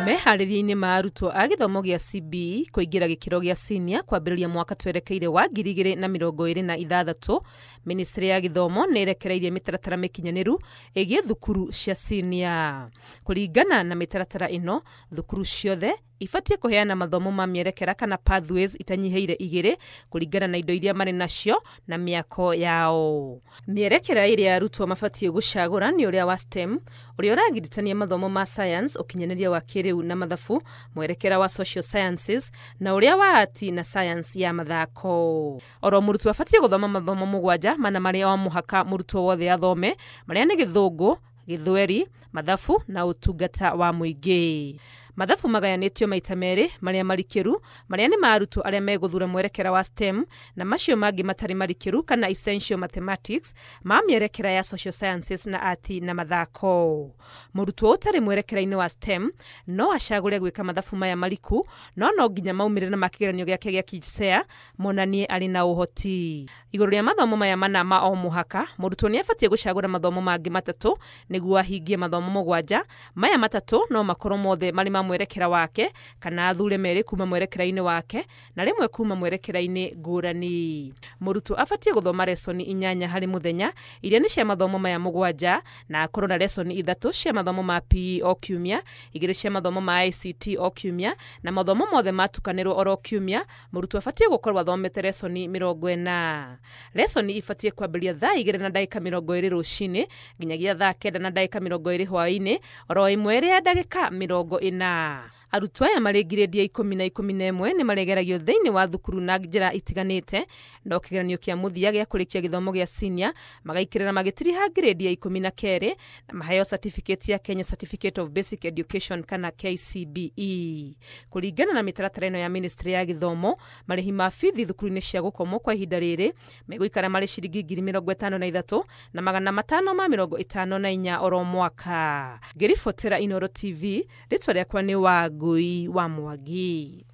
Meharĩria-inĩ ma arutwo a gĩthomo gĩa CBE kũingĩra gĩkĩro gĩa senior kwambĩrĩria mwaka twerekeire wa 2026, Ministry ya Gĩthomo nĩ ĩrekereirie mĩtaratara mĩkinyanĩru ĩgiĩ thukuru cia senior. Kũringana na mĩtaratara ĩno, thukuru ciothe ibatiĩ kũheana mathomo ma mĩerekera kana pathways itanyihĩire 2 kũringana na indo iria marĩ nacio na mĩako yao. Mĩerekera ĩrĩa arutwo mabatiĩ gũcagũra nĩ ũrĩa wa STEM, ũrĩa ũragiritania mathomo ma science, ũkinyanĩria wa kĩrĩu na mathabu, mwerekera wa social sciences na ũrĩa wa art na science ya mathako. Oro mũrutwo abatiĩ gũthoma mathomo 7 mana marĩa o mũhaka mũrutwo wothe athome, marĩa nĩ Gĩthũngũ, Gĩthweri, mathabu na ũtungata wa mũingĩ. Mathabu magayanĩtio maita 2, marĩa marikĩru, marĩa nĩ ma arutwo arĩa megũthura mwerekera wa STEM, na macio mangĩ matarĩ marikĩru kana essential mathematics ma mĩerekera ya social sciences na art na mathako. Mũrutwo ũtarĩ mwerekera-inĩ wa STEM no acagũre gwĩka mathabu maya mariku, no no nginya maumĩrĩra ma kĩgeranio gĩake gĩa KJSEA monanie arĩ na ũhoti. Igũrũ rĩa mathomo maya 4 ma o mũhaka, mũrutwo nĩ abatiĩ gũcagũra mathomo mangĩ 3 nĩguo ahingie mathomo 7. Maya 3 no makorwo mothe marĩ ma mwerekera wake, kana athure 2 kuma mwerekera-inĩ wake na 1 kuma mwerekera-inĩ ngũrani. Mũrutwo abatiĩ gũthoma lesoni 8 harĩ mũthenya iria nĩ cia mathomo maya 7, na akorwo na lesoni 3 cia mathomo ma PE o kiumia, 2 cia mathomo ma ICT o kiumia, na mathomo mothe matukanĩrwo oro kiumia. Mũrutwo abatiĩ gũkorwo athomete lesoni 40. Lesoni ibatiĩ kwambĩrĩria thaa 2:20 rũcinĩ nginyagia thaa 9:20 hwaĩ-inĩ, oro ĩmwe ĩrĩ ya ndagĩka 40. Arutwo aya marĩ ngirĩndi ya 10 na 11 nĩ maregeragio thĩinĩ wa thukuru na njĩra itiganĩte, no kĩgeranio kĩa mũthia gĩa kũrĩkia gĩthomo gĩa senior magaikĩrĩra magĩtiriha ngirĩndi ya 12 na maheo certificate ya Kenya Certificate of Basic Education kana KCBE. Kũringana na mĩtaratara ĩno ya Ministry ya Gĩthomo, marĩhi ma bithi thukuru-inĩ cia gũkomwo kwa ihinda rĩrĩ megũikara marĩ ciringi 53,554 oro mwaka. Ngĩribotera Inooro TV, rĩtwa rĩakwa nĩ Wangui wa Mwangi.